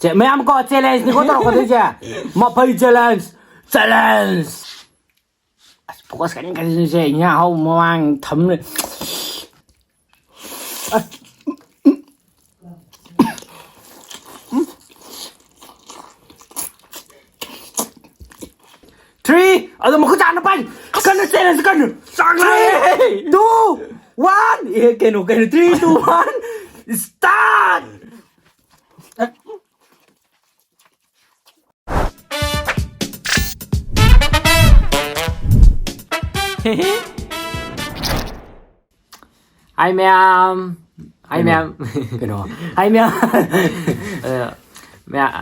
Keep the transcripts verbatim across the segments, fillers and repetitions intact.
ꯃꯌꯥꯝ ꯀꯣ, ꯆꯦꯂꯦꯟꯖꯅꯤꯀꯣ ꯇꯧꯔꯛꯀꯗꯣꯏꯁꯦ꯫ ꯃꯐꯩ challenge. Challenge. ꯑꯁ, ꯐꯣꯀꯁ ꯀꯟꯅ ꯀꯟꯅꯁꯦ, ꯏꯟꯖꯥꯡ ꯑꯍꯥꯎꯕ ꯃꯃꯥꯡ ꯊꯝ ꯂꯩ꯫ ꯑꯁ꯫ ꯊ꯭ꯔꯤ꯫ ꯑꯗꯣ ꯃꯈꯨꯠ ꯆꯥꯅ ꯄꯥꯏ꯫ ꯀꯟꯅ ꯆꯦꯂꯦꯟꯖ ꯀꯟꯅ꯫ ꯆꯥꯡ ꯅꯥꯏꯌꯦ꯫ Two one. ꯑꯦ, ꯀꯩꯅꯣ, ꯀꯩꯅꯣ, ꯊ꯭ꯔꯤ, ꯇꯨ, ꯋꯥꯟ꯫ ꯁ꯭ꯇꯥꯔꯠ꯫ ꯍꯥꯏ ꯃꯌꯥꯝ꯫ ꯍꯥꯏ ꯀꯩꯅꯣ? ꯃꯌꯥꯝ꯫ ꯀꯩꯅꯣ? ꯍꯥꯏ ꯃꯌꯥꯝ꯫ ꯑ, ꯃꯌꯥ-,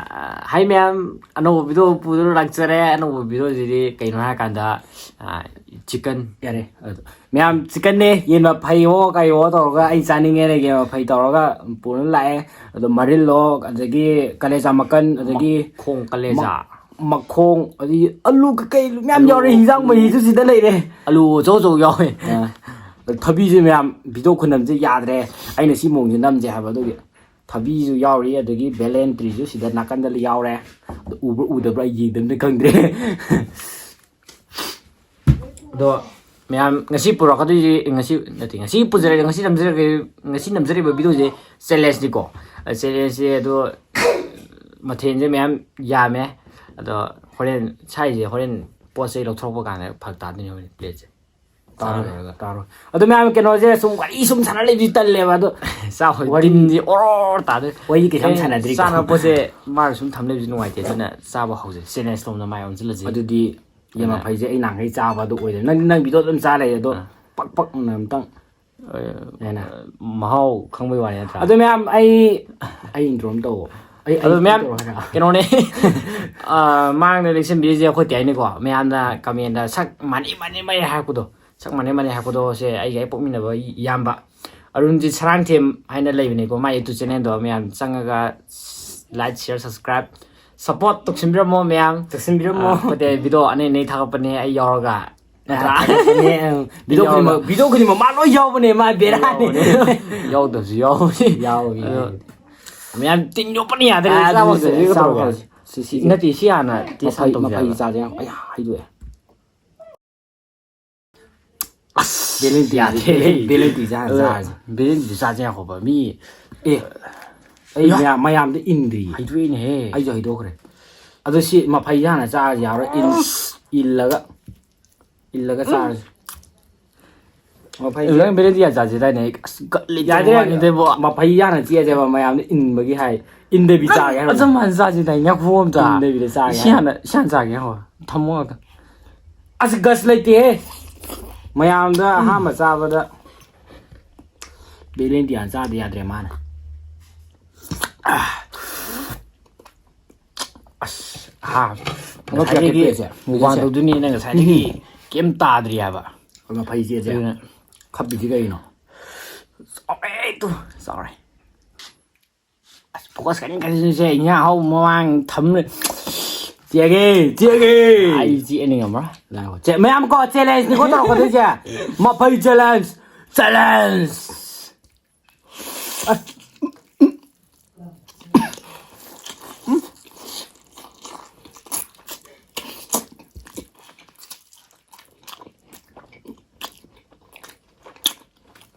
ꯍꯥꯏ ꯃꯌꯥꯝ, ꯑꯅꯧꯕ ꯚꯤꯗꯤꯑꯣ ꯄꯨꯗꯨꯅ ꯂꯥꯛꯆꯔꯦ꯫ ꯑꯅꯧꯕ ꯚꯤꯗꯤꯑꯣꯁꯤꯗꯤ ꯀꯩꯅꯣ ꯍꯥꯏꯔꯀꯥꯟꯗ, ꯑ, ꯆꯤꯛꯀꯟ꯫ ꯌꯥꯔꯦ꯫ ꯑꯗꯣ ꯃꯌꯥꯝ ꯆꯤꯛꯀꯟꯅꯦ, ꯌꯦꯟ ꯃꯐꯩꯋꯣ ꯀꯩꯋꯣ ꯇꯧꯔꯒ ꯑꯩ ꯆꯥꯅꯤꯡꯉꯦꯅ ꯌꯦꯟ ꯃꯐꯩ ꯇꯧꯔꯒ ꯄꯨꯔ ꯂꯥꯛꯑꯦ꯫ ꯑꯗꯣ ꯃꯔꯤꯜꯂꯣ, ꯑꯗꯒꯤ ꯀꯂꯦꯖꯥ ꯃꯀꯟ, ꯑꯗꯒꯤ ꯃꯈꯣꯡ ꯀꯂꯦꯖꯥ꯫ ꯃ-, ꯃꯈꯣꯡ, ꯑꯗꯒꯤ ꯑꯂꯨ ꯀꯩꯀꯩ ꯃꯌꯥꯝ ꯑꯂꯨ, ꯌꯥꯎꯔꯦ, ꯍꯤꯟꯖꯥꯡ ꯑꯂꯨ꯫ ꯃꯍꯤꯁꯨ ꯁꯤꯗ ꯂꯩꯔꯦ꯫ ꯑꯂꯨ ꯑꯆꯧ ꯑꯆꯧ ꯌꯥꯎꯋꯦ꯫ ꯑꯥ꯫ ꯊꯕꯤꯁꯦ ꯃꯌꯥꯝ ꯚꯤꯗꯤꯑꯣ ꯈꯨꯅꯝꯁꯦ ꯌꯥꯗ꯭ꯔꯦ꯫ ꯑꯩꯅ ꯁꯤ ꯃꯑꯣꯡꯁꯦ ꯅꯝꯁꯦ ꯍꯥꯏꯕ ꯑꯗꯨꯒꯤ꯫ ꯊꯕꯤꯁꯨ ꯌꯥꯎꯔꯤ, ꯑꯗꯒꯤ ꯕꯦꯂꯦꯟꯇ꯭ꯔꯤꯁꯨ ꯁꯤꯗ ꯅꯥꯀꯟꯗ ꯌꯥꯎꯔꯦ꯫ ꯑꯗꯨ ꯎꯕ꯭ꯔꯥ ꯎꯗꯕ꯭ꯔꯥ ꯑꯩ ꯌꯦꯡꯗꯕꯅꯤꯅ ꯈꯪꯗ꯭ꯔꯦ꯫ ꯑꯗꯣ ꯃꯌꯥꯝ ꯉꯁꯤ ꯄꯨꯔꯛꯀꯗꯣꯏꯁꯦ, ꯉꯁꯤ ꯅꯠꯇꯦ, ꯉꯁꯤ ꯄꯨꯖꯔꯛꯏ, ꯉꯁꯤ ꯅꯝꯖꯔꯛꯏ, ꯉꯁꯤ ꯅꯝꯖꯔꯤꯕ ꯚꯤꯗꯤꯑꯣꯁꯦ ꯆꯦꯂꯦꯟꯖꯅꯤꯀꯣ꯫ ꯆꯦꯂꯦꯟꯖꯁꯦ ꯑꯗꯣ ꯃꯊꯦꯜꯁꯦ ꯃꯌꯥꯝ ꯌꯥꯝꯃꯦ꯫ ꯑꯗꯣ ꯍꯣꯔꯦꯟ ꯁꯥꯏꯁꯦ ꯍꯣꯔꯦꯟ ꯄꯣꯠ ꯆꯩ ꯂꯧꯊꯣꯔꯛꯄ ꯀꯥꯟꯗ ꯐꯔꯛ ꯇꯥꯗꯣꯏꯅꯦ ꯍꯣꯔꯦꯟ ꯄ꯭ꯂꯦꯠꯁꯦ꯫ ꯇꯥꯔꯣꯏ, ꯆꯥꯔꯨꯔꯒ꯫ ꯇꯥꯔꯣꯏ꯫ ꯑꯗꯣ ꯃꯌꯥꯝ ꯀꯩꯅꯣꯁꯦ ꯁꯨꯝ ꯋꯥꯔꯤ ꯁꯨꯝ ꯁꯥꯟꯅ ꯂꯩꯕꯗꯤ ꯇꯜꯂꯦꯕ ꯑꯗꯣ꯫ ꯆꯥꯎ ꯍꯣꯏ, ꯋꯥꯔꯤ ꯇꯤꯟꯁꯤ ꯑꯣꯔꯣꯔ ꯇꯥꯗꯣꯏ꯫ ꯋꯥꯔꯤ ꯀꯩꯁꯨ ꯌꯥꯝ ꯑꯦ, ꯁꯥꯟꯅꯗ꯭ꯔꯤꯀꯣ꯫ ꯆꯥꯅꯕ ꯄꯣꯠꯁꯦ ꯃꯥꯒ ꯁꯨꯝ ꯊꯝ ꯂꯩꯕꯁꯨ ꯅꯨꯡꯉꯥꯏꯇꯦ, ꯑꯗꯨꯅ ꯆꯥꯕ ꯍꯧꯁꯦ꯫ ꯆꯦꯂꯦꯟꯖ ꯇꯧꯅ ꯃꯥꯏ ꯑꯣꯟꯁꯤꯜꯂꯁꯤ꯫ ꯑꯗꯨꯗꯤ ꯌꯦꯟ ꯑꯥ꯫ ꯃꯐꯩꯁꯦ ꯑꯩ ꯅꯍꯥꯟꯈꯩ ꯆꯥꯕ ꯑꯗꯨ ꯑꯣꯏꯗꯣꯏꯅꯦ꯫ ꯅꯪ, ꯅꯪ ꯚꯤꯗꯤꯑꯣ ꯑꯗꯨꯝ ꯆꯥ ꯂꯩꯔꯦ ꯑꯗꯣ ꯑꯥ꯫ ꯄꯛ ꯄꯛꯅ ꯑꯝꯇꯪ ꯑ, ꯌꯥꯏꯅ꯫ ꯃꯍꯥꯎ ꯈꯪꯕꯩ ꯋꯥꯅꯤ ꯅꯠꯇ꯭ꯔꯥ? ꯑꯗꯣ ꯃꯌꯥꯝ ꯑꯩ, ꯑꯩ ꯏꯟꯇ꯭ꯔꯣ ꯑꯃ ꯇꯧ꯫ ꯑꯩ, ꯑꯗꯣ ꯑꯩ ꯃꯌꯥꯝ ꯇꯧꯔꯣ ꯍꯥꯏꯔꯣ? ꯀꯩꯅꯣꯅꯦ꯫ ꯑ, ꯃꯥꯡꯗ ꯂꯦꯡꯁꯟꯕꯤꯔꯤꯁꯦ ꯑꯩꯈꯣꯏ ꯇꯤꯌꯥꯏꯅꯤꯀꯣ꯫ ꯃꯌꯥꯝꯅ ꯀꯃꯦꯟꯗ ꯁꯛ ꯃꯥꯟꯅꯩ, ꯃꯥꯟꯅꯩ, ꯃꯥꯟꯅꯩ ꯍꯥꯏꯔꯛꯄꯗꯣ꯫ ꯁꯛ ꯃꯥꯟꯅꯩ, ꯃꯥꯟꯅꯩ ꯍꯥꯏꯔꯛꯄꯗꯣ ꯁꯦ ꯑꯩꯒ ꯍꯦꯛ ꯄꯣꯛꯃꯤꯟꯅꯕ ꯏꯌꯥꯝꯕ ꯑꯔꯨꯟꯖꯤꯠ ꯁꯔꯥꯡꯊꯦꯝ ꯍꯥꯏꯅ ꯂꯩꯕꯅꯤꯀꯣ꯫ ꯃꯥꯏ YouTube channelꯗꯣ ꯃꯌꯥꯝ ꯆꯪꯉꯒ like, share, subscribe, support ꯇꯧꯁꯤꯟꯕꯤꯔꯝꯃꯣ ꯃꯌꯥꯝ꯫ ꯇꯧꯁꯤꯟꯕꯤꯔꯝꯃꯣ꯫ ꯑ, ꯑꯩꯈꯣꯏꯗꯤ ꯚꯤꯗꯤꯑꯣ ꯑꯅꯩ ꯑꯅꯩ ꯊꯥꯒꯠꯄꯅꯦ ꯑꯩ ꯌꯥꯎꯔꯒ꯫ ꯅꯠꯇ꯭ꯔꯥ? ꯑ, ꯊꯥꯒꯠꯄꯅꯦ, ꯑꯪ꯫ ꯚꯤꯗꯤꯑꯣ ꯌꯥꯎꯔꯒ꯫ ꯈꯨꯗꯤꯡꯃꯛ, ꯚꯤꯗꯤꯑꯣ ꯈꯨꯗꯤꯡꯃꯛ ꯃꯥ ꯂꯣꯏ ꯌꯥꯎꯕꯅꯦ, ꯃꯥ ꯕꯦꯔꯥꯅꯤ꯫ ꯌꯥꯎꯕꯅꯦ꯫ ꯌꯥꯎꯗꯕꯁꯨ ꯌꯥꯎꯕꯅꯤ꯫ ꯌꯥꯎꯏ, ꯑꯗꯣ ꯌꯥꯎꯏ꯫ ꯃꯌꯥꯝ ꯇꯤꯟ ꯌꯣꯠꯄꯅ ꯌꯥꯗ꯭ꯔꯦ꯫ ꯑꯥ, ꯆꯥꯕ ꯑꯗꯨꯗꯤ ꯍꯧꯔꯁꯦ, ꯁꯤ ꯆꯥꯕ ꯀꯩꯗꯧꯔꯒꯦ? ꯍꯧꯔꯁꯦ꯫ ꯁꯤ, ꯁꯤ, ꯁꯤ꯫ ꯅꯠꯇꯦ, ꯁꯤ ꯍꯥꯟꯅ taste ꯃꯐꯩ, ꯇꯧꯁꯦ ꯃꯐꯩ ꯍꯥꯏꯕ꯫ ꯆꯥꯁꯦ꯫ ꯑꯌꯥ, ꯍꯩꯗꯣꯛꯑꯦ꯫ ꯑꯁ, ꯕꯦꯂꯦꯟꯇꯤ ꯌꯥꯗꯦ꯫ ꯕꯦꯂꯦꯟꯇꯤ ꯆꯥ-, ꯑ, ꯆꯥꯔꯁꯦ꯫ ꯕꯦꯂꯦꯟꯇꯤ ꯆꯥꯁꯦ ꯉꯥꯏꯈꯣꯕ꯫ ꯃꯤ ꯑꯦ, ꯑꯩ ꯌꯥ꯫ ꯃꯌꯥꯝ, ꯃꯌꯥꯝꯗ ꯏꯟꯗ꯭ꯔꯤꯌꯦ꯫ ꯍꯩꯗꯣꯛꯏꯅꯦꯍꯦ꯫ ꯑꯩꯁꯨ ꯍꯩꯗꯣꯛꯈ꯭ꯔꯦ꯫ ꯑꯗꯣ ꯁꯤ ꯃꯐꯩꯁꯦ ꯍꯥꯟꯅ ꯆꯥꯔꯁꯦ ꯌꯥꯔꯣꯏ꯫ ꯏꯜ-, ꯏꯜꯂꯒ, ꯏꯜꯂꯒ ꯆꯥꯔꯁꯦ꯫ ꯃꯐꯩꯁꯦ ꯅꯪ ꯕꯦꯂꯦꯟꯇꯤ ꯌꯥꯝ ꯆꯥꯁꯦ ꯍꯥꯏꯗꯥꯏꯅꯦ? ꯑꯩ ꯑꯁ, ꯒꯠ ꯂꯩꯇꯦ ꯌꯥꯗꯦ꯫ ꯋꯥꯅꯤꯗꯕꯣ꯫ ꯃꯐꯩ ꯍꯥꯟꯅ ꯆꯤꯛꯑꯁꯦꯕ ꯃꯌꯥꯝꯗ ꯏꯟꯕꯒꯤ ꯍꯥꯏ꯫ ꯏꯟꯗꯕꯤ ꯆꯥꯒꯦ ꯍꯥꯏꯔꯣ? ꯑꯆꯝꯕ ꯍꯥꯟꯅ ꯆꯥꯁꯦ ꯍꯥꯏꯗꯥꯏꯅꯦ? ꯉꯥꯏꯈꯣ ꯑꯝꯇ꯫ ꯏꯟꯗꯕꯤꯗ ꯆꯥꯒꯦ ꯁꯤ ꯍꯥꯏꯔꯣ? ꯍꯥꯟꯅ, ꯁꯤ ꯍꯥꯟꯅ ꯆꯥꯒꯦ ꯉꯥꯏꯈꯣ꯫ ꯊꯝꯃꯣ ꯉꯥꯛꯇ꯫ ꯑꯁ, ꯒꯠꯁ ꯂꯩꯇꯦꯍꯦ꯫ ꯃꯌꯥꯝꯗ ꯑꯍꯥꯟꯕ ꯆꯥꯕꯗ ꯕꯦꯂꯦꯟꯇꯤꯌꯥ ꯆꯥꯗ ꯌꯥꯗ꯭ꯔꯦ ꯃꯥꯅ꯫ ꯑꯁ, ꯍꯥ꯫ ꯉꯁꯥꯏꯗꯒꯤ ꯄꯦꯠꯁꯦ, ꯃꯨꯛꯕꯥꯡ ꯄꯦꯠꯁꯦ꯫ ꯇꯧꯗꯣꯏꯅꯦ ꯅꯪ ꯉꯁꯥꯏꯗꯒꯤ ꯀꯩꯝ ꯇꯥꯗ꯭ꯔꯤ ꯍꯥꯏꯕ꯫ ꯃꯐꯩꯁꯦ ꯑꯗꯨꯅ ꯈꯞꯄꯤꯁꯤ ꯀꯩꯅꯣ? ꯆꯥꯎꯔꯦ ꯇꯨ, ꯆꯥꯎꯔꯦ꯫ ꯑꯁ, focus ꯀꯟꯅ ꯀꯟꯅ ꯁꯦ, ꯏꯟꯖꯥꯡ ꯑꯍꯥꯎꯕ ꯃꯃꯥꯡ ꯊꯝ ꯂꯩ꯫ ꯆꯦꯒꯦ, ꯆꯦꯒꯦ꯫ ꯑꯩ ꯆꯦꯛꯑꯅꯤ ꯉꯝꯃꯔꯣꯏ꯫ ꯂꯥꯛꯑꯣ꯫ ꯆꯦ-, ꯃꯌꯥꯝ ꯀꯣ, challengeꯅꯤꯀꯣ ꯇꯧꯔꯛꯀꯗꯣꯏꯁꯦ꯫ ꯃꯐꯩ challenge, challenge꯫ ꯑꯁ꯫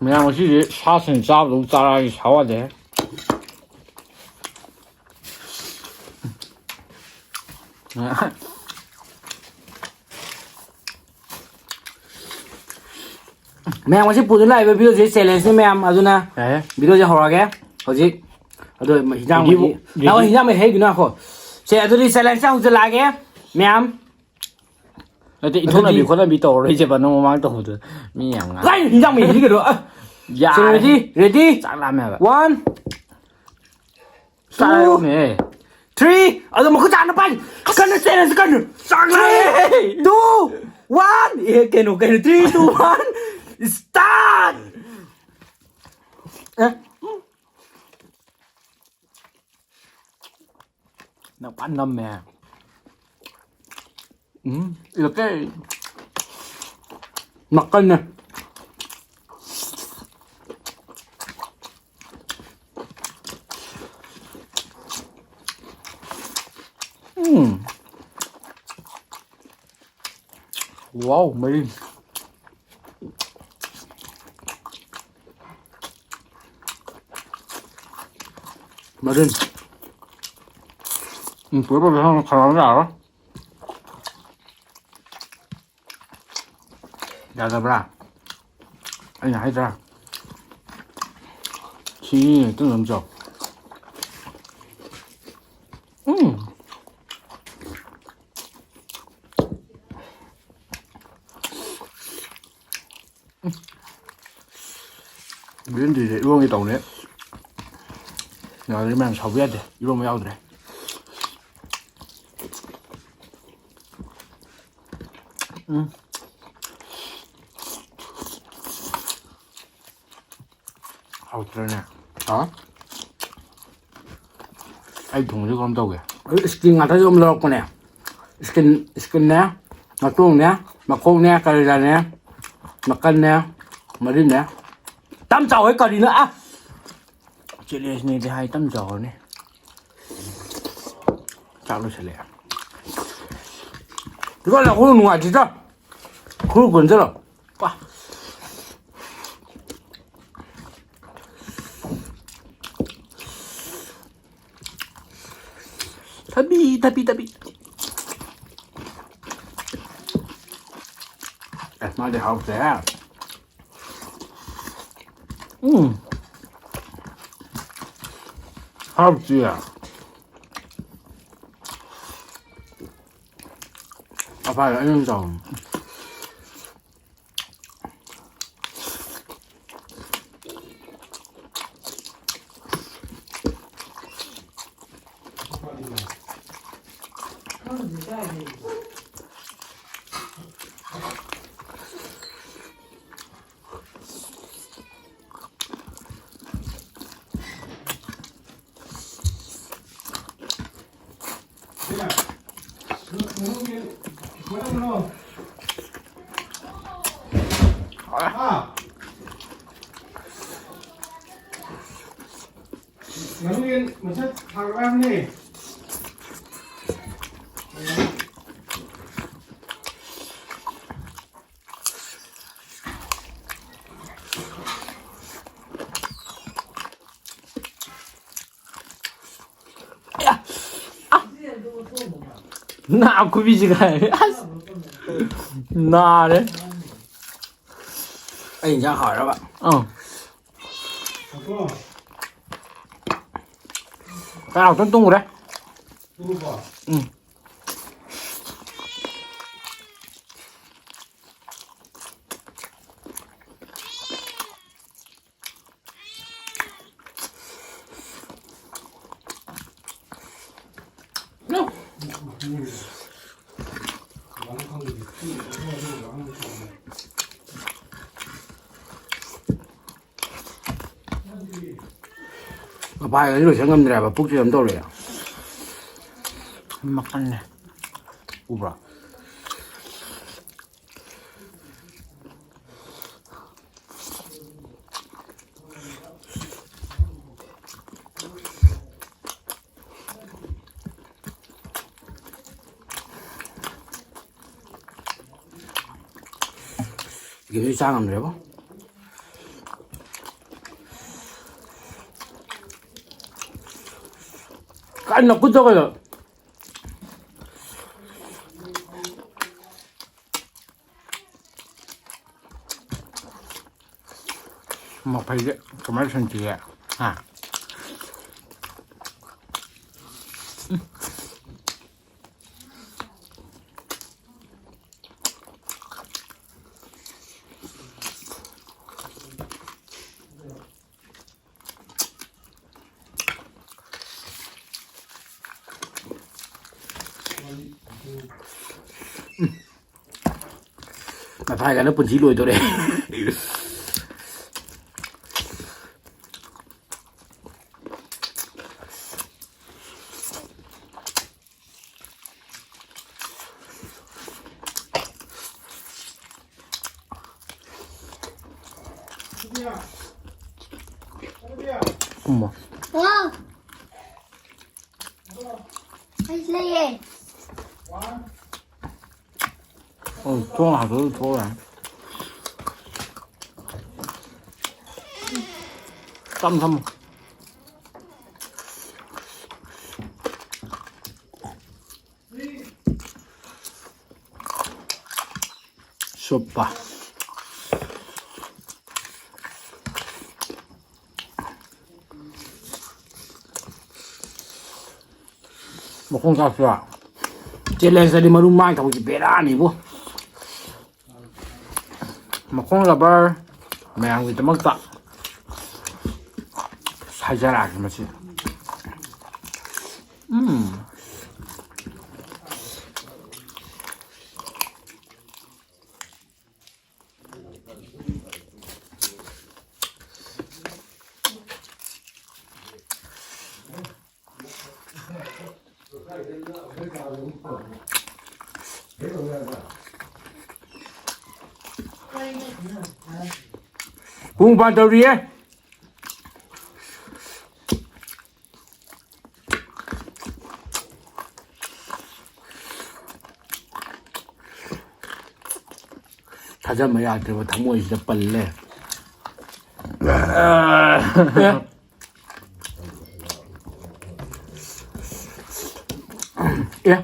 ꯃꯌꯥꯝ ꯉꯁꯤꯗꯤ ꯁꯥ ꯁꯟ ꯆꯥꯕꯗꯧ ꯆꯥꯔꯛꯑꯒꯦ, ꯁꯥ ꯋꯥꯗꯦ꯫ ꯃꯌꯥꯝ ꯉꯁꯤ ꯄꯨꯗꯨꯅ ꯂꯥꯛꯏꯕ videoꯁꯦ challengeꯅꯤ ꯃꯌꯥꯝ, ꯑꯗꯨꯅ ꯑꯦ꯫ Videoꯁꯦ ꯍꯧꯔꯒꯦ ꯍꯧꯖꯤꯛ꯫ ꯑꯗꯣ ꯍꯤꯟꯖꯥꯡ ready ꯃꯍꯤ-, ꯕꯨ-, ꯅꯥꯎ ready꯫ ꯍꯤꯟꯖꯥꯡ ꯃꯍꯤ ꯍꯩꯗꯨꯅ ꯉꯥꯏꯈꯣ꯫ ꯁꯦ, ꯑꯗꯨꯗꯤ challengeꯁꯦ ꯍꯧꯖꯤꯜꯂꯛꯑꯒꯦ ꯃꯌꯥꯝ꯫ ꯅꯠꯇꯦ, ꯏꯟꯊꯣꯛꯅꯕꯤ ꯑꯗꯨꯗꯤ ꯈꯣꯠꯅꯕꯤ ꯇꯧꯔꯔꯣꯏꯁꯦꯕ, ꯅꯪ ꯃꯃꯥꯡ ꯇꯧꯕꯗꯣ ꯃꯤ ꯌꯥꯝ ꯉꯥꯡ-, ꯀꯥꯏ ꯍꯤꯟꯖꯥꯡ ꯃꯍꯤ ꯍꯩꯒꯗ꯭ꯔꯣ? ꯑ, ꯌꯥꯔꯦ꯫ ꯁꯦ, ready? Ready? ꯆꯥꯛ ꯂꯥꯝꯃꯦ ꯍꯥꯏꯕ꯫ One, ꯆꯥꯛ two, ꯂꯥꯝꯃꯦ꯫ Three, ꯑꯗꯣ ꯃꯈꯨꯠ ꯆꯥꯅ ꯄꯥꯏ꯫ ꯀꯟꯅ ꯆꯦꯟꯂꯁꯤ, ꯀꯟꯅ꯫ ꯆꯥꯛ ꯂꯥꯝꯃꯦ꯫ Three, two, one꯫ ꯑꯦ, ꯀꯩꯅꯣ, ꯀꯩꯅꯣ, three, two, one, start! ꯑꯦ? ꯅꯪ ꯐꯟ ꯅꯝꯃꯦ꯫ ꯎꯝ, ꯏꯜꯂꯛꯀꯦ꯫ ꯃꯀꯟꯅꯦ꯫ ꯎꯝ꯫ ꯋꯥꯎ, ꯃꯔꯤꯟ꯫ ꯃꯔꯤꯟ꯫ ꯎꯝ, ꯄꯨꯔꯥ ꯄꯨꯔꯥ ꯈꯔ ꯑꯃ ꯌꯥꯔꯔꯣꯏ꯫ ꯌꯥꯗꯕ꯭ꯔꯥ? ꯑꯩꯅ ꯍꯥꯏꯗ꯭ꯔꯥ? ꯁꯤ ꯇꯨꯝ ꯑꯗꯨꯝ ꯆꯥꯎ꯫ ꯎꯝ꯫ ꯕꯦꯂꯦꯟꯗ꯭ꯔꯤꯁꯦ ꯏꯔꯣꯟꯒꯦ ꯇꯧꯅꯦ꯫ ꯌꯥꯗ꯭ꯔꯦ ꯃꯌꯥꯝ, ꯁꯥꯎꯕ ꯌꯥꯗꯦ꯫ ꯏꯔꯣꯟꯕ ꯌꯥꯎꯗ꯭ꯔꯦ꯫ ꯎꯝ꯫ ꯍꯥꯎꯇ꯭ꯔꯅꯦ? ꯍꯥ? ꯑꯩ ꯊꯣꯡꯕꯁꯦ ꯀꯔꯝ ꯇꯧꯒꯦ? ꯑꯗꯨ skin ꯉꯥꯛꯇ ꯌꯣꯝ ꯂꯧꯔꯛꯄꯅꯦ꯫ Skin, skinꯅꯦ, ꯉꯥꯇꯣꯡꯅꯦ, ꯃꯈꯣꯡꯅꯦ, ꯀꯂꯦꯖꯥꯅꯦ, ꯃꯀꯟꯅꯦ, ꯃꯔꯤꯟꯅꯦ꯫ ꯇꯝ ꯆꯥꯎꯋꯦ ꯀꯔꯤꯅꯣ? ꯑ! Challengeꯅꯦꯗꯤ ꯍꯥꯏ, ꯇꯝ ꯆꯥꯎꯔꯅꯤ꯫ ꯆꯥꯛ ꯂꯣꯏꯁꯜꯂꯛꯑꯦ꯫ ꯏꯀꯣ ꯂꯧꯈꯠꯂꯨ ꯅꯨꯡꯉꯥꯏꯇꯦꯗ꯫ ꯈꯨꯔꯨ ꯀꯣꯟꯖꯜꯂꯣ꯫ ꯄꯥ꯫ ꯊꯕꯤ, ꯊꯕꯤ, ꯊꯕꯤ꯫ ꯑꯦ, ꯃꯥꯗꯤ ꯍꯥꯎꯇꯦꯍꯦ꯫ ꯎꯝ꯫ ꯍꯥꯎꯇꯤꯌꯦ꯫ ꯑꯐꯥꯏ ꯑꯅꯤ ꯆꯥꯎ꯫ ꯉꯥꯅꯨ ꯌꯦꯟ ꯃꯁꯛ ꯊꯥꯒꯠꯂꯛꯑꯕꯅꯦ꯫ ꯅꯥ ꯈꯨꯕꯤꯁꯤ ꯀꯥꯏ꯫ ꯑꯁ꯫ ꯅꯥꯔꯦ꯫ ꯑꯩ ꯏꯟꯖꯥꯡ ꯍꯥꯎꯔꯕ? ꯑꯪ꯫ ꯆꯥꯛ ꯉꯥꯛꯇꯪ ꯇꯨꯝꯈ꯭ꯔꯦ꯫ ꯎꯝ꯫ ꯃꯄꯥꯟꯒꯁꯦ ꯂꯣꯏꯁꯟ ꯉꯝꯗ꯭ꯔꯦꯕ, ꯄꯨꯛꯁꯦ ꯀꯩꯅꯣꯝ ꯇꯧꯔꯦ꯫ ꯃꯈꯜꯅꯦ꯫ ꯎꯕ꯭ꯔꯣ? ꯁꯤꯒꯤꯗꯤ ꯆꯥ ꯉꯝꯗ꯭ꯔꯦꯕꯣ꯫ ꯀꯟꯅ ꯀꯨꯠꯇ ꯀꯩꯅꯣ꯫ ꯃꯐꯩꯁꯦ ꯀꯃꯥꯏꯅ ꯁꯟꯈꯤꯒꯦ? ꯍꯥ? ꯃꯊꯥꯏꯒꯅ ꯄꯨꯟꯁꯤ ꯂꯣꯏꯗꯣꯔꯦ꯫ ꯎꯝ꯫ ꯋꯥ꯫ ꯑꯩ ꯂꯩꯌꯦ꯫ ꯑꯣ, ꯊꯣꯡ ꯍꯥꯡꯗꯣꯛꯑ ꯊꯣꯛꯑꯣ ꯌꯥꯔꯦ꯫ ꯆꯝ ꯆꯝ꯫ ꯇꯨꯞꯄ꯫ ꯃꯈꯣꯡ ꯆꯥꯁꯤꯔꯥ? Challenge ꯑꯗꯤ ꯃꯔꯨ ꯃꯥꯡ ꯊꯕꯛꯁꯤ ꯕꯦꯔꯥꯅꯤꯕꯨ꯫ ꯃꯈꯣꯡ lover ꯃꯌꯥꯝꯒꯤꯗꯃꯛꯇ ꯍꯥꯏꯖꯔꯛꯑꯒꯦ ꯃꯁꯤ꯫ ꯎꯝ꯫ ꯄꯨꯡ ꯃꯥꯄꯟ ꯇꯧꯔꯤꯌꯦ꯫ ꯊꯥꯖꯕ ꯌꯥꯗ꯭ꯔꯦꯕ, ꯊꯃꯣꯏꯁꯤꯗ ꯄꯜꯂꯦ꯫ ꯑꯦ꯫ ꯑꯦ꯫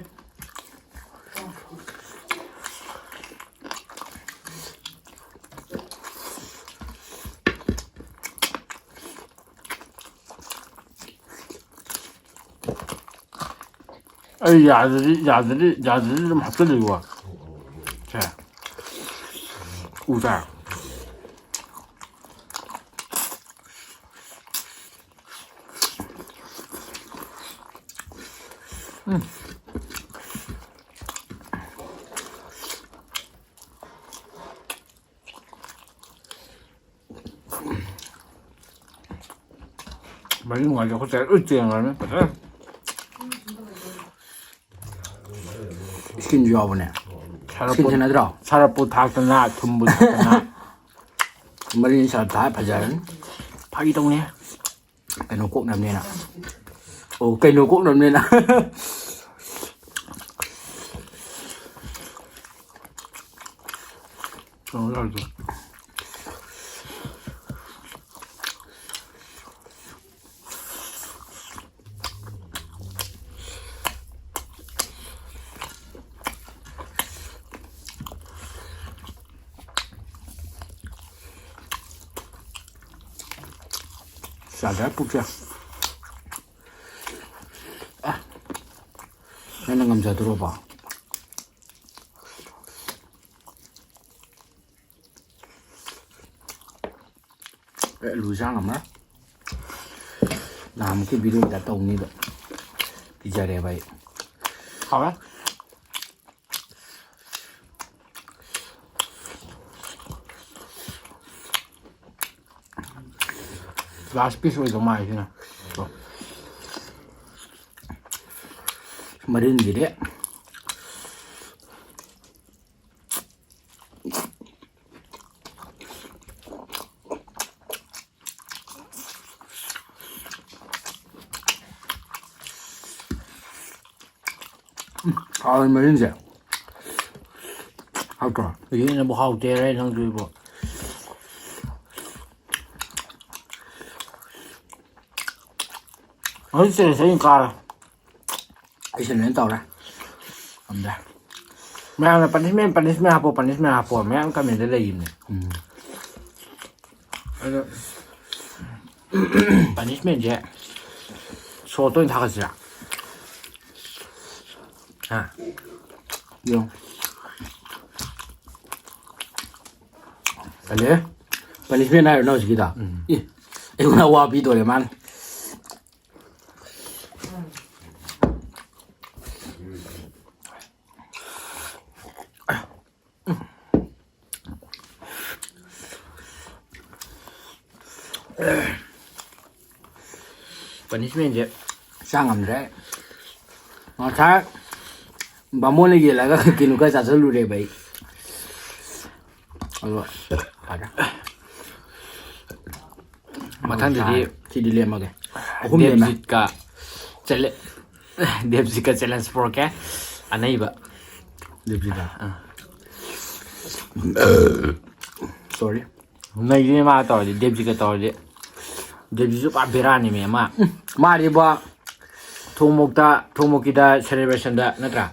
ꯑꯩ ꯌꯥꯗꯗꯤ, ꯌꯥꯗꯗꯤ, ꯌꯥꯗꯗꯤ ꯑꯗꯨꯝ ꯍꯥꯞꯆꯜꯂꯤꯀꯣ꯫ ꯁꯦ꯫ ꯎ ꯆꯥꯔ꯫ ꯎꯝ꯫ ꯃꯔꯤ ꯃꯉꯥꯁꯦ ꯑꯩꯈꯣꯏ ꯆꯥꯛ ꯂꯣꯏ ꯆꯦꯟꯈ꯭ꯔꯅꯤ ꯐꯖꯅ꯫ Skinꯁꯨ ꯌꯥꯎꯕꯅꯦ꯫ ꯁꯥꯔ skin ꯄꯣꯠ-, ꯁꯦꯟꯅꯗ꯭ꯔꯣ? ꯁꯥꯔ ꯄꯣꯠ ꯊꯥꯛꯇꯅ, ꯊꯨꯝꯕꯨ ꯊꯥꯛꯇꯅ꯫ ꯃꯔꯤ ꯁꯥꯔ ꯊꯥ ꯐꯖꯔꯅꯤ꯫ ꯐꯥꯒꯤ ꯇꯧꯅꯦ꯫ ꯀꯩꯅꯣ ꯀꯣꯛꯅꯕꯅꯦꯅ꯫ ꯑꯣ, ꯀꯩꯅꯣ ꯀꯣꯛꯅꯕꯅꯦꯅ꯫ ꯀꯩꯅꯣ ꯇꯧꯔꯤꯗꯣ꯫ ꯆꯥꯗ꯭ꯔꯦ ꯄꯨꯛꯁꯦ꯫ ꯑꯦ, ꯅꯪꯅ ꯉꯝꯖꯗ꯭ꯔꯣꯕ? ꯑꯦ, ꯑꯂꯨ ꯆꯥ ꯉꯝꯃꯔꯣꯏ꯫ ꯅꯍꯥꯟꯃꯨꯛꯀꯤ ꯚꯤꯗꯤꯑꯣꯒꯤꯗ ꯇꯧꯅꯤꯕ꯫ ꯀꯤꯖꯔꯦꯕ ꯑꯩ꯫ ꯍꯥꯎꯔꯦ꯫ Last piece ꯑꯣꯏꯗꯧ ꯃꯥꯜꯂꯦ ꯁꯤꯅ꯫ ꯃꯔꯤꯟꯁꯤꯗꯤ꯫ ꯎꯝ, ꯍꯥꯎꯋꯦ ꯃꯔꯤꯟꯁꯦ꯫ ꯍꯥꯎꯇ꯭ꯔꯣ? ꯍꯧꯖꯤꯛꯅꯕꯨ ꯍꯥꯎꯇꯦ ꯍꯥꯏꯔꯦ ꯅꯪꯁꯨ ꯏꯕꯣ꯫ ꯍꯧꯖꯤꯛ ꯆꯦꯟꯖ ꯑꯩꯅ ꯀꯥꯔꯦ꯫ ꯑꯩ ꯁꯦꯂꯦꯟ ꯇꯧꯔꯦ꯫ ꯉꯝꯗ꯭ꯔꯦ꯫ ꯃꯌꯥꯝꯅ punishment, punishment ꯍꯥꯞꯄꯣ, punishment ꯍꯥꯞꯄꯣ ꯃꯌꯥꯝ comment ꯂꯩꯔꯤꯕꯅꯦ꯫ ꯎꯝ꯫ ꯑꯗꯣ punishmentꯁꯦ short ꯑꯣꯏꯅ ꯊꯥꯒꯠꯁꯤꯔꯥ? ꯍꯥ? ꯌꯦꯡꯉꯣ꯫ ꯇꯜꯂꯦ꯫ Punishment ꯍꯥꯏꯔꯣ ꯅꯪ ꯍꯧꯖꯤꯛꯀꯤꯗꯣ? ꯎꯝ꯫ ꯏ, ꯑꯩꯉꯣꯟꯗ ꯑꯋꯥꯕ ꯄꯤꯗꯣꯔꯦ ꯃꯥꯅ꯫ Punishmentꯁꯦ ꯆꯥ ꯉꯝꯗ꯭ꯔꯦ꯫ ꯉꯁꯥꯏ ꯕꯥꯃꯣꯟꯅ ꯌꯦꯜꯂꯒ ꯀꯩꯅꯣ ꯈꯔ ꯆꯥꯁꯤꯜꯂꯨꯔꯦꯕ ꯑꯩ꯫ ꯑꯗꯣ ꯐꯔꯦ꯫ ꯃꯊꯪꯗꯗꯤ ꯁꯤꯗꯤ ꯂꯦꯝꯃꯒꯦ꯫ ꯑꯍꯨꯝ ꯂꯦꯝꯃꯦ꯫ ꯗꯦꯕꯖꯤꯠꯀ ꯆꯦꯂꯦ-, ꯗꯦꯕꯖꯤꯠꯀ challenge ꯄꯨꯔꯛꯀꯦ꯫ ꯑꯅꯩꯕ꯫ ꯗꯦꯕꯖꯤꯠꯀ꯫ ꯑꯥ꯫ Sorry꯫ ꯅꯩꯗꯣꯏꯅꯦ ꯃꯥ ꯇꯧꯔꯗꯤ, ꯗꯦꯕꯖꯤꯠꯀ ꯇꯧꯔꯗꯤ꯫ ꯗꯦꯕꯖꯤꯠꯁꯨ ꯄꯨꯔꯥ ꯕꯦꯔꯥꯅꯤꯃꯦ ꯃꯥ꯫ ꯎꯝ, ꯃꯥꯗꯤꯕꯣ ꯊꯣꯡꯃꯣꯛꯇ, ꯊꯣꯡꯃꯣꯛꯀꯤꯗ celebrationꯗ ꯅꯠꯇ꯭ꯔꯥ?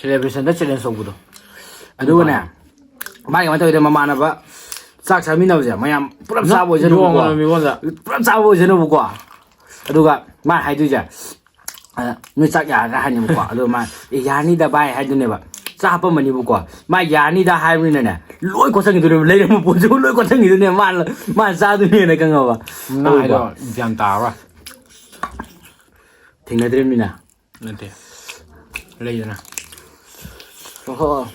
Celebrationꯗ challenge ꯇꯧꯕꯗꯣ꯫ ꯑꯗꯨꯒꯅꯦ, ꯃꯥꯒꯤ ꯀꯃꯥꯏꯅ ꯇꯧꯒꯦꯗ ꯃꯃꯥꯟꯅꯕ ꯆꯥꯛ ꯆꯥꯃꯤꯟꯅꯕꯁꯦ ꯃꯌꯥꯝ ꯄꯨꯂꯞ ꯆꯥꯕ ꯑꯣꯏꯁꯅꯨꯕꯀꯣ꯫ ꯃꯤꯉꯣꯟꯗ ꯄꯨꯂꯞ ꯆꯥꯕ ꯑꯣꯏꯁꯅꯨꯕꯀꯣ꯫ ꯑꯗꯨꯒ ꯃꯥ ꯍꯥꯏꯗꯣꯏꯁꯦ, ꯑ, "ꯅꯣꯏ ꯆꯥꯛ ꯌꯥꯔꯗ꯭ꯔꯥ?" ꯍꯥꯏꯅꯦꯕꯀꯣ꯫ ꯑꯗꯨꯒ ꯃꯥ, "ꯑꯦ, ꯌꯥꯔꯅꯤꯗ ꯚꯥꯏ" ꯍꯥꯏꯗꯨꯅꯦꯕ꯫ ꯆꯥꯛ ꯍꯥꯞꯄꯝꯃꯅꯤꯕꯀꯣ꯫ ꯃꯥ ꯌꯥꯔꯅꯤꯗ ꯍꯥꯏꯕꯅꯤꯅꯅꯦ, ꯂꯣꯏ ꯀꯣꯠꯁꯟꯈꯤꯗꯣꯏꯅꯦꯕ꯫ ꯂꯩꯔꯝꯕ ꯄꯣꯠꯁꯨ ꯂꯣꯏ ꯀꯣꯠꯁꯟꯈꯤꯗꯣꯏꯅꯦꯕ꯫ ꯃꯥꯅ, ꯃꯥꯅ ꯆꯥꯗꯣꯏꯅꯦꯅ ꯈꯪꯉꯕ꯫ ꯅꯪ ꯍꯥꯏꯗꯣ ꯒ꯭ꯌꯥꯟ ꯇꯥꯔꯣꯏ꯫ ꯊꯦꯡꯅꯗ꯭ꯔꯤꯕꯅꯤꯅ꯫ ꯅꯠꯇꯦ꯫ ꯂꯩꯗꯅ꯫ ꯑꯣꯍꯣ꯫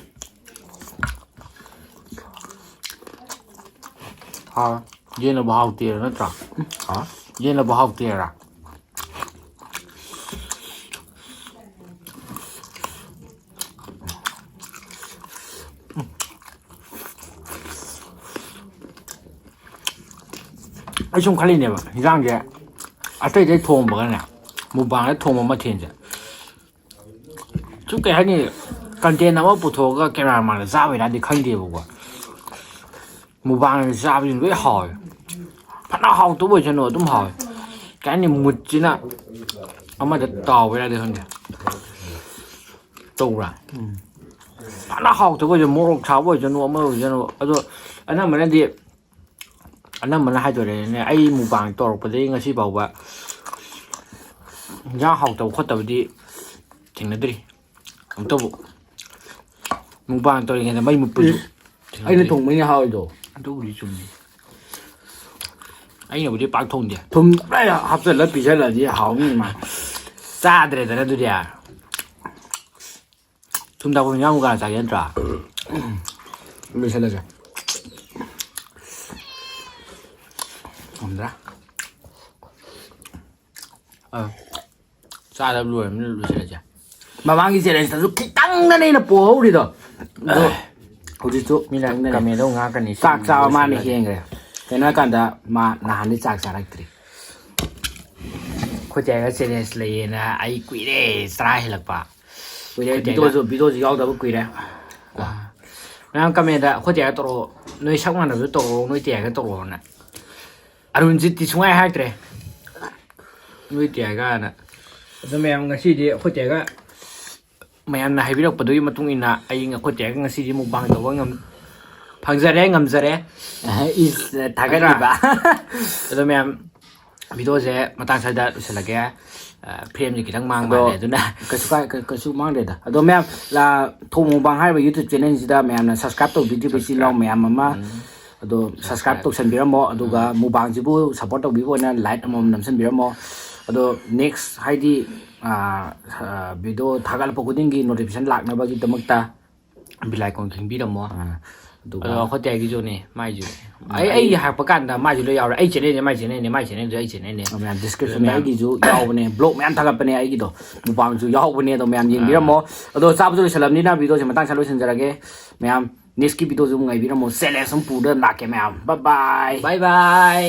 ꯍꯥꯎ꯫ ꯌꯦꯟꯅꯕ ꯍꯥꯎꯇꯦꯔ ꯅꯠꯇ꯭ꯔꯥ? ꯍꯥ? ꯌꯦꯟꯅꯕ ꯍꯥꯎꯇꯦꯔ? ꯑꯩ ꯁꯨꯝ ꯈꯜꯂꯤꯅꯦꯕ, ꯍꯤꯟꯖꯥꯡꯁꯦ ꯑꯇꯩ ꯑꯇꯩ ꯊꯣꯡꯕꯒꯅꯦ, ꯃꯨꯛꯕꯥꯡꯗ ꯊꯣꯡꯕ ꯃꯊꯦꯜꯁꯦ, ꯁꯨꯝ ꯀꯩ ꯍꯥꯏꯅꯤ, content ꯑꯃ ꯄꯨꯊꯣꯛꯑꯒ camera ꯃꯥꯡꯗ ꯆꯥꯕꯩꯔꯗꯤ ꯈꯪꯗꯦꯕꯀꯣ, ꯃꯨꯛꯕꯥꯡꯗ ꯆꯥꯕꯁꯤꯅ ꯂꯣꯏ ꯍꯥꯎꯋꯦ꯫ ꯐꯅ ꯍꯥꯎꯇꯕ ꯑꯣꯏꯁꯅꯨ, ꯑꯗꯨꯝ ꯍꯥꯎꯋꯦ꯫ ꯀꯩ ꯍꯥꯏꯅꯤ, ꯃꯨꯠꯁꯤꯅ ꯑꯃꯗ ꯇꯥꯎꯕꯩꯔꯗꯤ ꯈꯪꯗꯦ꯫ ꯇꯧꯕ꯭ꯔꯥ? ꯎꯝ꯫ ꯐꯅ ꯍꯥꯎꯇꯕ ꯑꯣꯏꯁꯅꯨ, ꯃꯣꯔꯣꯛ ꯁꯥꯕ ꯑꯣꯏꯁꯅꯨ, ꯑꯃ ꯑꯣꯏꯁꯅꯨ, ꯑꯗꯣ ꯑꯅꯝꯕꯅꯗꯤ, ꯑꯅꯝꯕꯅ ꯍꯥꯏꯗꯣꯔꯦꯅꯦ, ꯑꯩ ꯃꯨꯛꯕꯥꯡ ꯇꯧꯔꯛꯄꯗꯒꯤ ꯉꯁꯤ ꯐꯥꯎꯕ ꯏꯟꯖꯥꯡ ꯍꯥꯎꯇꯕ ꯈꯣꯠꯇꯕꯗꯤ ꯊꯦꯡꯅꯗ꯭ꯔꯤ ꯑꯝꯇꯕꯨ꯫ ꯃꯨꯛꯕꯥꯡ ꯇꯧꯔꯤꯉꯩꯗ ꯃꯩ ꯃꯨꯠꯄꯁꯨ ꯏꯁ, ꯊꯦꯡꯅꯗ꯭ꯔꯤ꯫ ꯑꯩꯅ ꯊꯣꯡꯕꯩꯅꯦ ꯍꯥꯎꯔꯤꯗꯣ꯫ ꯑꯗꯨꯕꯨꯗꯤ ꯆꯨꯝꯃꯤ꯫ ꯑꯩꯅꯕꯨꯗꯤ ꯄꯥꯛ ꯊꯣꯡꯗꯦ꯫ ꯊꯨꯝ ꯂꯣꯏ ꯍꯥꯞꯆꯜꯂ ꯄꯤꯖꯜꯂꯗꯤ ꯍꯥꯎꯅꯤ ꯃꯥ꯫ ꯆꯥꯗ꯭ꯔꯦꯗꯅ ꯑꯗꯨꯗꯤ꯫ ꯊꯨꯝ ꯊꯥꯛꯄ ꯏꯟꯖꯥꯡꯕꯨ ꯀꯅꯥ ꯆꯥꯒꯦ ꯅꯠꯇ꯭ꯔꯥ? ꯂꯣꯏꯁꯜꯂꯁꯦ꯫ ꯉꯝꯗ꯭ꯔꯥ? ꯑ, ꯆꯥꯗꯕ ꯂꯣꯏꯔꯕꯅꯤꯅ ꯂꯣꯏꯁꯜꯂꯁꯦ꯫ ꯃꯃꯥꯡꯒꯤ challenge ꯇꯁꯨ ꯈꯤꯇꯪꯗꯅꯦ ꯑꯩꯅ ꯄꯣꯍꯧꯔꯤꯗꯣ꯫ ꯑꯗꯣ ꯍꯧꯖꯤꯛꯁꯨ ꯃꯤꯅ ꯈꯤꯇꯪꯗꯅꯦ꯫ Comment ꯑꯃꯨꯛ ꯉꯥꯡꯉꯛꯀꯅꯤ, ꯆꯥꯛ ꯆꯥꯕ ꯃꯥꯅ ꯂꯣꯏꯁꯜꯂꯁꯦ꯫ ꯍꯦꯟꯈ꯭ꯔꯦ꯫ ꯀꯩꯅꯣ ꯍꯥꯏꯀꯥꯟꯗ ꯃꯥ ꯅꯍꯥꯟꯗꯩ ꯆꯥꯛ ꯆꯥꯔꯛꯇ꯭ꯔꯤ꯫ ꯑꯩꯈꯣꯏ ꯆꯦꯒ challenge ꯂꯩꯌꯦꯅ ꯑꯩ ꯀꯨꯏꯔꯦ ꯆꯔꯥ ꯍꯦꯜꯂꯛꯄ꯫ ꯀꯨꯏꯔꯦ, ꯑꯩꯈꯣꯏ ꯆꯦꯒ video ꯁꯨ, video ꯁꯨ ꯌꯥꯎꯗꯕ ꯀꯨꯏꯔꯦ꯫ ꯀꯣ꯫ ꯑꯥ꯫ ꯃꯌꯥꯝ comment ꯇ "ꯑꯩꯈꯣꯏ ꯆꯦꯒ ꯇꯧꯔꯛꯑꯣ, ꯅꯣꯏ ꯁꯛ ꯃꯥꯟꯅꯕꯗꯣ ꯇꯧꯔꯛꯑꯣ, ꯅꯣꯏ ꯆꯦꯒ ꯇꯧꯔꯛꯑꯣꯅ"꯫ ꯑꯔꯨꯟꯖꯤꯠꯇꯤ ꯁꯨꯡꯍꯥꯏ ꯍꯥꯏꯔꯛꯇ꯭ꯔꯦ꯫ ꯅꯣꯏ ꯆꯦꯒꯅ꯫ ꯑꯗꯣ ꯃꯌꯥꯝ ꯉꯁꯤꯗꯤ ꯑꯩꯈꯣꯏ ꯆꯦꯒ ꯃꯌꯥꯝꯅ ꯍꯥꯏꯕꯤꯔꯛꯄꯗꯨꯒꯤ ꯃꯇꯨꯡ ꯏꯟꯅ ꯑꯩ ꯑꯩꯈꯣꯏ ꯆꯦꯒ ꯉꯁꯤꯗꯤ mukbang ꯇꯧꯕ ꯉꯝ-, ꯐꯪꯖꯔꯦ, ꯉꯝꯖꯔꯦ꯫ ꯏꯁ ꯊꯥꯒꯠꯂꯤꯕ꯫ ꯑꯗꯣ ꯃꯌꯥꯝ, ꯚꯤꯗꯤꯑꯣꯁꯦ ꯃꯇꯥꯡ ꯁ꯭ꯋꯥꯏꯗ ꯂꯣꯏꯁꯤꯜꯂꯒꯦ꯫ ꯐ꯭ꯔꯦꯝꯁꯦ ꯈꯤꯇꯪ ꯃꯥꯡꯕ ꯑꯗꯣ ꯃꯥꯜꯂꯦ, ꯑꯗꯨꯅ ꯀꯩꯁꯨ ꯀꯥꯏ- ꯀꯩ- ꯀꯩꯁꯨ ꯃꯥꯡꯗꯦꯗ꯫ ꯑꯗꯣ ꯃꯌꯥꯝ, ꯂꯥ- ꯊꯣꯡ ꯃꯨꯛꯕꯥꯡ ꯍꯥꯏꯔꯤꯕ YouTube ꯆꯦꯅꯦꯜꯁꯤꯗ ꯃꯌꯥꯝꯅ ꯁꯕꯁꯀ꯭ꯔꯥꯏꯕ ꯇꯧꯕꯤꯗ꯭ꯔꯤꯕ ꯏꯆꯤꯜ ꯏꯅꯥꯎ ꯃꯌꯥꯝ ꯑꯃ ꯑꯗꯣ ꯁꯕꯁꯀ꯭ꯔꯥꯏꯕ ꯇꯧꯁꯟꯕꯤꯔꯝꯃꯣ꯫ ꯑꯗꯨꯒ ꯃꯨꯛꯕꯥꯡꯁꯤꯕꯨ ꯁꯞꯄꯣꯔꯠ ꯇꯧꯕꯤꯕ ꯑꯣꯏꯅ ꯂꯥꯏꯛ ꯑꯃꯃꯝ ꯅꯝꯁꯟꯕꯤꯔꯝꯃꯣ꯫ ꯑꯗꯣ ꯅꯦꯛꯁ ꯍꯥꯏꯗꯤ ꯚꯤꯗꯤꯑꯣ ꯊꯥꯒꯠꯂꯛꯄ ꯈꯨꯗꯤꯡꯒꯤ ꯅꯣꯇꯤꯐꯤꯀꯦꯁꯟ ꯂꯥꯛꯅꯕꯒꯤꯗꯃꯛꯇ ꯕꯤꯂꯥꯏꯀꯣꯟ ꯈꯤꯡꯕꯤꯔꯝꯃꯣ꯫ ꯑꯗꯨꯒ ꯑꯗꯣ ꯑꯩꯈꯣꯏ ꯇꯌꯥꯒꯤꯁꯨꯅꯦ, ꯃꯥꯏꯁꯨ꯫ ꯑꯩ ꯑꯩ ꯍꯥꯏꯔꯛꯄ ꯀꯥꯟꯗ ꯃꯥꯏꯁꯨ ꯂꯣꯏ ꯌꯥꯎꯔꯦ꯫ ꯑꯩ ꯆꯦꯅꯦꯜꯁꯦ ꯃꯥꯏ ꯆꯦꯅꯦꯜꯅꯦ, ꯃꯥꯏ ꯆꯦꯅꯦꯜꯁꯨ ꯑꯩ ꯆꯦꯅꯦꯜꯅꯦ꯫ ꯃꯌꯥꯝ ꯗꯤꯁꯀ꯭ꯔꯤꯞꯁꯟꯗ ꯑꯩꯒꯤꯁꯨ ꯌꯥꯎꯕꯅꯦ, ꯕ꯭ꯂꯣꯛ ꯃꯌꯥꯝ ꯊꯥꯒꯠꯄꯅꯦ ꯑꯩꯒꯤꯗꯣ, ꯃꯨꯛꯕꯥꯡꯁꯨ ꯌꯥꯎꯕꯅꯦ꯫ ꯑꯗꯣ ꯃꯌꯥꯝ ꯌꯦꯡꯕꯤꯔꯝꯃꯣ꯫ ꯑꯗꯣ ꯆꯥꯕꯁꯨ ꯂꯣꯏꯁꯜꯂꯝꯅꯤꯅ ꯚꯤꯗꯤꯑꯣꯁꯦ ꯃꯇꯥꯡ ꯁ꯭ꯋꯥꯏꯗ ꯂꯣꯏꯁꯤꯟꯖꯔꯒꯦ꯫ ꯃꯌꯥꯝ ꯅꯦꯛꯁꯀꯤ ꯚꯤꯗꯤꯑꯣꯁꯨ ꯑꯃꯨꯛ ꯉꯥꯏꯕꯤꯔꯝꯃꯣ꯫ ꯆꯦꯂꯦꯟꯖ ꯑꯃ ꯄꯨꯗꯅ ꯂꯥꯛꯀꯦ ꯃꯌꯥꯝ꯫ ꯕꯥꯏ ꯕꯥꯏ꯫ ꯕꯥꯏ ꯕꯥꯏ꯫